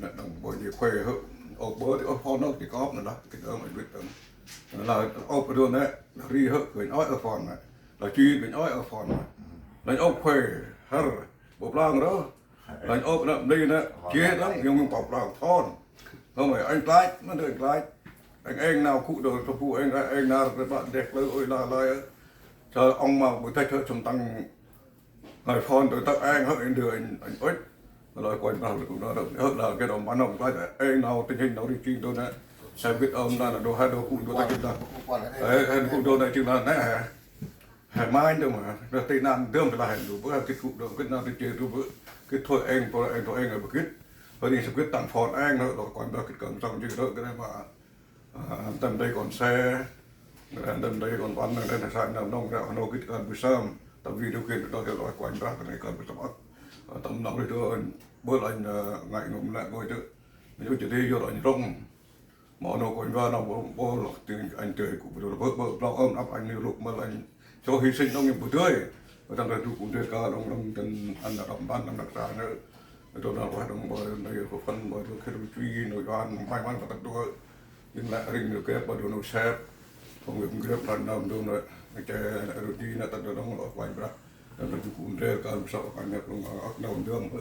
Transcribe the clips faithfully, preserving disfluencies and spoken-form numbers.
nê đăng bơi di khuê hơ. Ôp bơi di ôp phôn nôk di kôp nê lah, kĭt ơm ai bĭt ơm. Lah ôp bơi du nê, lah ri hơ kơi ơi ôp phôn nê. Lah chi kơi ơi ôp phôn nê. Lah ôp khuê, hơ, bơi plang rơ. Lah ôp nê, bli nê, chi lăng, yong yong bơi plang phôn. Hôm nay anh klach, mân đơ anh klach. Anh êng nau khu đô, thơ khu êng, êng nau, rơ bă dek lơ, ôi la la. Sa ŏng ma, bơi thach hơ, sum tăng, Ngơi phôn tơ tâk êng hơ, êng đơ êng, êng ŭch. Lơi Kôranh Brah lơi gŭ nau rơ̆, ơ, lah geh đŏng ma nơm klach, ơ, nau tĭng hên nau ri jêng đô nê. Sa bĭt ơm nau nê đô he đô gŭ đô ta jêng đa. Ơ, he gŭ đô ta jêng đa nê he. He manh đô ma, đa tĭng nau dơm đa he đô, bơ gĭt gŭ đô, gĭt nau ri jêng đô bơ, gĭt thôi êng, pô êng, thôi êng, bơ gĭt. Hơ ni sa gĭt tăng phôn êng, nê đô Kôranh Brah gĭt kơm sŏng jêng đô, gĭt ma. Ơ, tâm đây kon se, ơ, tâm đây kon păn, tâm đây sa năm nông, ơ, nô gĭt kơm bu sơm, tâm video gĭt đô, đô Kôranh Brah, tâm đây kơm bu sơm ăt. Ơ, tâm nông ri đô, bơ lơi, ơ, ngơi ngŭm lĕ ngơi đô. Nê yu jêh đê yor anh rŏng. Mâu nô Kôranh Brah nô bơ, bơ lŏ tĭng anh tơi gŭ bơ đô, bơ, bơ, blau ơm ăp anh nê rŭk mơ anh. Cho hy sinh nông nghiệp bơ tơi. Bơ tâm đây du gŭ ndrel kơl đŏng, đŏng tâm ăn nê đŏng ban, đŏng năk sa nê. Đô nau ueh đŏng bơ, nê yor kơ phân bơ, đô khêt rŭ chuy, nô yuan, may mắn bơ tăk đô. Jêng lĕ ring nô gep, bơ đô nô sep. Phung gep gep lăn nơm đô nê, nê che, nê rŭ di, nê tăk đô đŏng lŏ Kôranh Brah. Tâm đây du gŭ ndrel kơl bu sŏ kơl nê, phung ăt nơm đơm bơ.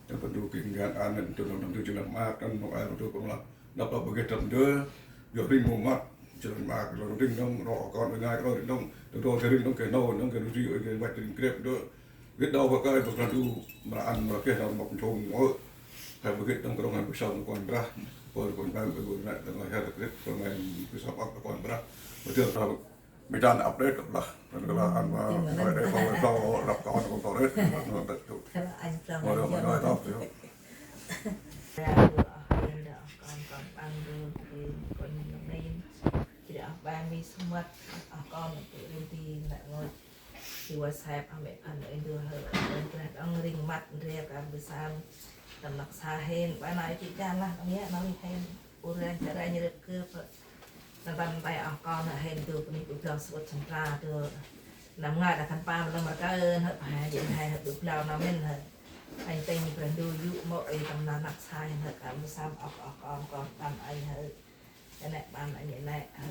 Tâm phung du gĭt ngăn ăn, nê đô nô tâm du jêng lĕ ma, tâm nô ai đô phung lăp. Nđâp lăp bơ geh tâm đơ, yor ring mô măt, jêh ri ma, yor ring nông, rŏ kon, ơ ngai, yor ring nông, tơ rŏ jêh ring nông, geh nô, nông geh rŭ ri, ơ geh văch ring grep đô. Gĭt đô bơ kơi, bơ kơi đu, mra ăn, mra geh, nau mâp nchông, ơ. He bơ gĭt nông krŏng, he bơ sơm Kôranh Brah, bơ Kôranh Brah, bơ gĭt nê, đăng he bơ gĭt, bơ ngai, bơ sơm ăp Kôranh Brah, bơ tơl tao, mi tan update lah, đăng lah ăn ma, ngai đê kâu, kâu, lăp kâu, kâu, kâu, rêt, nau tât tu. Mô đê, mô đê, tât tu. Ơ, ơ, ơ, kon, kon, păng du, di, kon, nông nin. Jêh ri ơ, ba mi sum măt, ơ, kon, tu, rin, di, nê, ngơi. Di, wa, sep, ơ, mê, phan, ơ, ndu, hơ, ơ, brah, đŏng, ring, măt, ndrel, kơl, bu sơm. Tâm năk sa hên, ba, nau, i, ti, jan, lah, đŏng, yơh, nau, ri, hên. U, ranh, ta, ranh, rơk, kơp, hơ. Nau, tâm, tay, ơ, kon, hên, du, pơni, bu, blau, sŭt, sân, tra, du. Năm ngơi, đah, khân pam, lơm, rơkơi, hơ, pha, jêng, hên, hơ, bu, blau, nau, mĭn, hơ. Anh tênh brah ndu yŭ mâu ê tâm nau năk sa hên hơ kơl bu sơm ŏk ŏk ŏk kon tâm ê hơ. Ê nê ƀăn ê nê hơ,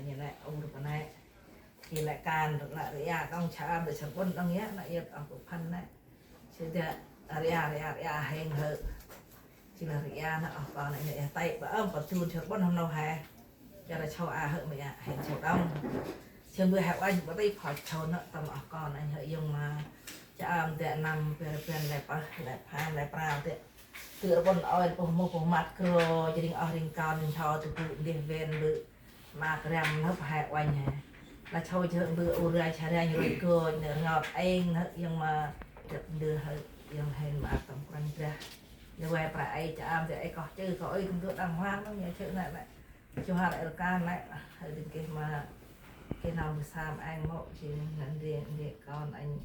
nê nê ur pa nê. Jêh lĕ kan lĕ ria đŏng char ƀư săr ƀŭn đŏng yơh nê yơh ŏk bu phăn nê. Jêh ria ria ria hên hơ. Jêh lĕ ria nê ŏk kon ê nê tê ƀă ơm pă dun săr ƀŭn hâm nâu he. Jêh lĕ chô a hơ mê a hên chô đŏng. Jêh ƀư he uănh ƀă tê phŏ chô nê tâm ŏk kon ê hơ yŭng ma. Char ơm dê năm pi rê piăn lĕ pơh lĕ pham lĕ prao dê. Tơ rƀŭn ơi pơh mŭh pơh măt krô, jêh ring oh ring kon, ring tho tơ gŭ ndeh ven ƀư. Ma krem nơh he uănh he. Lah chô jêh ƀư u rai cha ranh roi gôch, nê rngot êng nơh yŭng ma. Dăp ndơ hơ yŭng hên ma tâm Kôranh Brah. Nê vay pra ê char ơm dê ê koh chư, koh ơi kơm dô đăng hoang nơh, nê chư nê nê. Chô har ê rkan nê, hơ dâng geh ma. Geh nau bu sơm êng mâu, jêh nê ndê, ndê kon anh,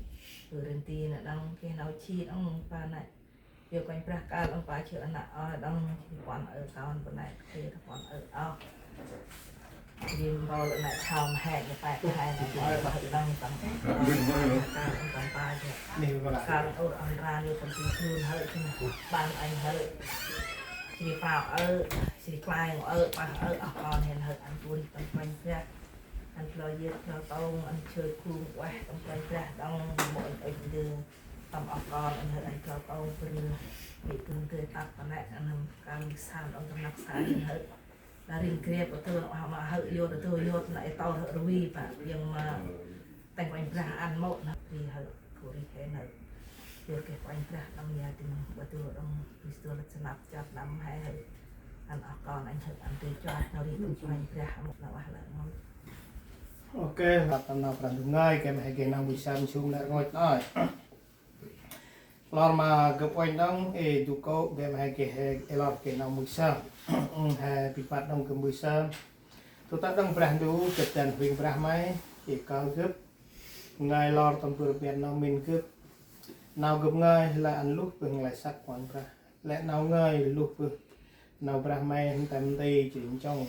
ƀư rên ti nê đăng, geh nau chi đăng pa nê. Yua Kôranh Brah kơl đăng pa chư ană ơi đăng, jêh puăn ơ kon pa nê, kê ta puăn ơ ôh. Jêh mpôl nê chom he, nê pe pe nê, ơ, bah đăng tâm. Kơl đăng tâm pa jêh. Kơl ur ăn ran, yua tâm ti chun hơ, jêh nê, ƀăn anh hơ. Jêh prao ơ, jêh klaih ơ, pah ơ, ôh kon hên hơ, ăn tuôn tâm Kôranh Brah. Ăn plơ yơt, plơ tông, ăn chơi khung, ueh, tâm Kôranh Brah đăng, mâu anh ơi ndơ. Tâm ôh kon, ăn hơ, ăn plơ tông, brư. Ƀĭ brư, tât, pa nê, ăn hăm, kơl bu sơm, đăng tâm năk sa, ăn hơ. Lah ring grep, tơ, nê, ma hơ, yua, tơ, yua, nê, ê tôr, hơ, rui, pă, yŭng ma. Têng Kôranh Brah ăn mâu nê, ri hơ, kô ri hên hơ. Yua geh Kôranh Brah đăng ya dâng, ƀă tơ đăng, ri tơ lăt sơnăp, chăt năm he hơ. Ăn ôh kon, ăn hơ, ăn tê chăt, nau ri tơ Kôranh Brah, mâu nê, ueh lĕ mâu. Ok, lah tâm nau prăng du ngơi, geh ma he geh nau bu sơm sum lĕ rngôch nơh. Lor ma gâp uănh đŏng, ê du kô̆, geh ma he geh he, ê lor geh nau bu sơm. He bi păt đŏng gâp bu sơm. Tơ tât đŏng Brah Ndu, gâp dăn huêng Brah May, ê kơl gâp. Ngơi lor tâm bơr biăn nau mĭn gâp. Nau gâp ngơi, lĕ ăn luh bơh nglay săk Kôranh Brah. Lĕ nau ngơi luh bơh. Nau Brah May hên tâm nti jêh ri nchông.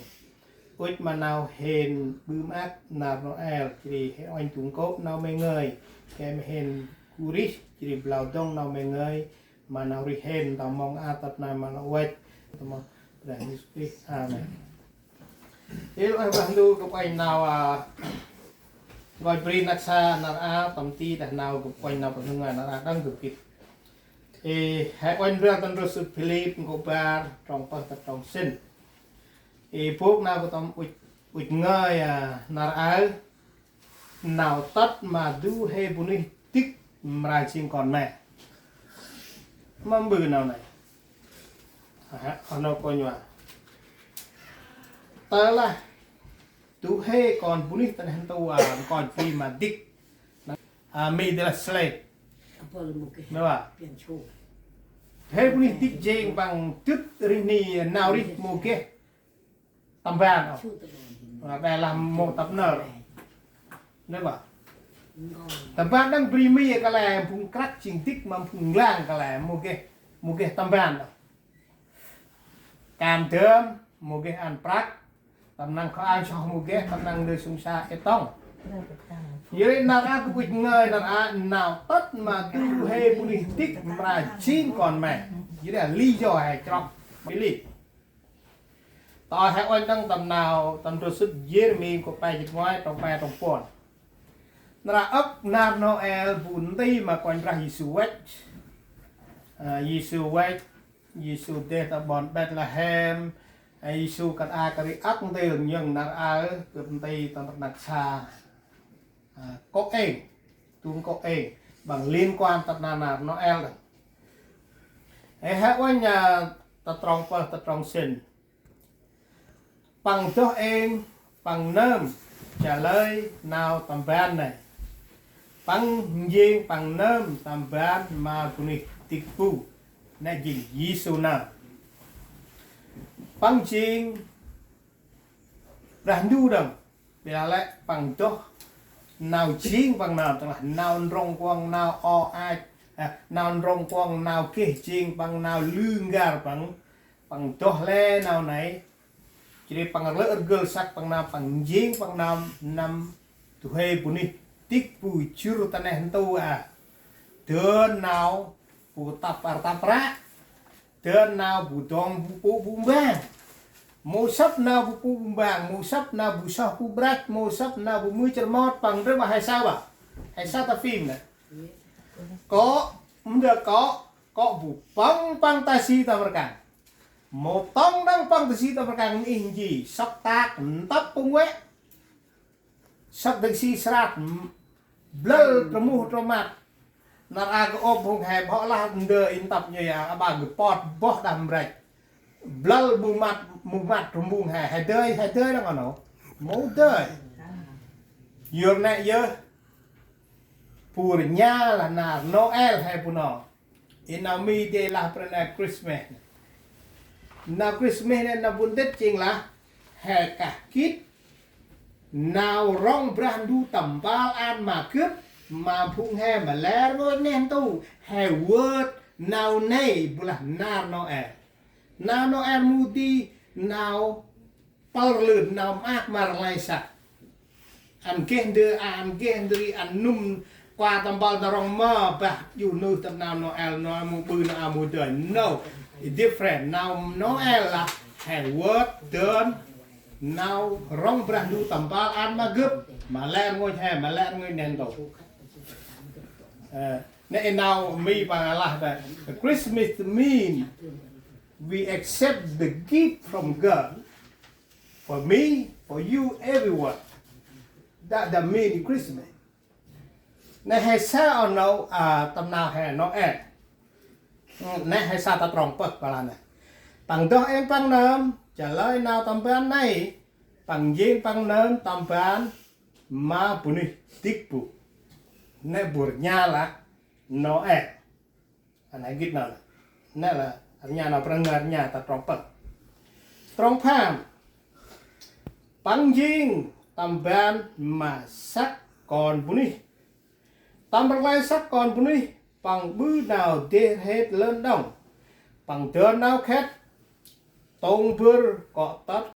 Ŭch ma nau hên ƀư maak nar Nôel, jêh ri hên uănh du kô̆ nau May ngơi. Gay ma hên gŭ rêh, jêh ri blau dŏng nau May ngơi. Ma nau rêh hên, ntơm mông a tât nai ma nau uăch. Tâm Brah Yêsu Krist. Amen. Ê lor Brah Ndu gâp uănh nau, a, ngơi bri năk sa nar a, tâm ti dah nau gâp uănh nau pơnưng ngai nar a đăng gâp gĭt. Ê, he uănh Brah Tâm Rơsŭt Philip, nkô̆ bar, trong pơh tât trong sĭn. Ê, bôk nau gâp tâm ŭch, ŭch ngơi, a, nar aơ, nau tât ma du huê bunuyh dĭk mra jêng kon me. Mâm ƀư nau nây. Hê, oh nô kônh va. Tơlah du huê kon bunuyh ta neh ntu a nkoch bri ma dik. A, mi dê lah slêt. Nê va. Du huê bunuyh dik jêng păng dŭt rêh ni nau rêh mâu geh tâm ban ôh. Ƀiălah mâu tâp nơr. Nê va. Tâm ban đăng bri mi kăl e phung krăk jêng dik ma phung nglang kăl e mâu geh, mâu geh tâm ban ôh. Kan dơm mâu geh ăn prăk. Tâm năng kho ăn soh mâu geh, tâm năng ndơ sŭng sa ê tŏng. Yor ri nar a gâp ŭch ngơi nar a nau tât ma du huê bunuyh dik mra jêng kon me. Yor ri a lý do he chroh. Bili. Tơ he uănh đăng tâm nau, tâm ndrôl sŭt Yêrêmi nkô̆ pe jât ngoai, trong pe trong puăn. Nar a âk nar Nôel bu nti ma Kôranh Brah Yêsu văch. A, Yêsu văch, Yêsu deh ta ƀon Bethlehem. A, Yêsu kơt a kơt ri âk ntil, nhưng nar a gâp nti tâm rnăk sa. A, kŏ êng, tung kŏ êng, păng liên quan ta nar Nôel đăng. Ê, he uănh, a, ta trong pơh, ta trong sĭn. Păng doh êng, păng nơm, chalơi nau tâm ban nây. Păng njêng, păng nơm tâm ban ma bunuyh dik bu. Nê jêng Yêsu nơm. Păng jêng Brah Ndu đăng. Ƀiălah lĕ păng doh nau jêng păng nơm, tơlah nau ndrŏng kuŏng nau o ach, a, nau ndrŏng kuŏng nau geh jêng păng nau lư n'gar păng, păng doh lĕ nau nây. Jêh ri păng rlơ̆ rgâl săk păng nơm, păng njêng păng nơm, nơm du huê bunuyh dik bu jŭr ta neh ntu a. Dơn nau bu tăp ar tăp ră. Dơn nau bu dŏng bu pŭ bu mbang. Mâu sâp nau bu pŭ bu mbang, mâu sâp nau bu soh bu brăch, mâu sâp nau bu mưch rmot, păng ndrel ma he sa bah. He sa ta phim nê. Kŏ, ndơ kŏ, kŏ bu păng păng ta si tâm rkăng. Mâu tŏng đăng păng ta si tâm rkăng ih nji, sŏk tak, ntăp pŭng vĕ. Săk dâng si srat, blăl trơ muh trơ măt. Nar a gâp ôp phung he bŏ lah ndơ i ntăp nhêi a, aƀaơ gâp pŏt bŏ đah mrăch. Blăl muh măt, muh măt trơ mung he, he dơi, he dơi đăng a nô. Mâu dơi. Yor nê yơh. Bu rnha lah nar Nôel he bu nô. I nau Mi dê lah pran a Christmas. Nau Christmas nê nau bu ntĭt jêng lah he kah gĭt nau rŏng Brah Ndu tâm mpơl ăn ma gâp, ma phung he ma lĕ rngôch neh ntu, he vơt nau nây bu lah nar Nôel. Nau Nôel mâu di nau pâl rlưn, nau maak ma rnglay săk. Ăn geh ndơ, ăn geh ndri, ăn nŭm kua tâm mpơl nau rŏng mơ bah, yu nư tâm nau Nôel, nau mâu ƀư nau a mâu dơi. No, it's different. Nau Nôel lah he vơt dơn nau rŏng Brah Ndu tâm mpơl ăn ma gâp, ma lĕ rngôch he, ma lĕ rngôch neh ntu. Ơ, nê nau Mi păng lah ta, the Christmas mean we accept the gift from God. For me, for you, everyone. That, that mean Christmas. Nê he sa a nô, a, tâm nau he Nôel. Nê he sa ta trong pơh păng lah nê. Păng doh êng păng nơm, chalơi nau tâm ban nây, păng njêng păng nơm tâm ban ma bunuyh dik bu. Nê bu rnha lah Nôel. Ăn he gĭt nau nê. Nê lah rnha nau pran ngar rnha ta trong pơh. Trong pham. Păng njêng tâm ban ma săk kon bunuyh. Tâm rnglay săk kon bunuyh, păng ƀư nau dêh rhêt lơn đŏng. Păng dơn nau khât tông bâr kŏ tât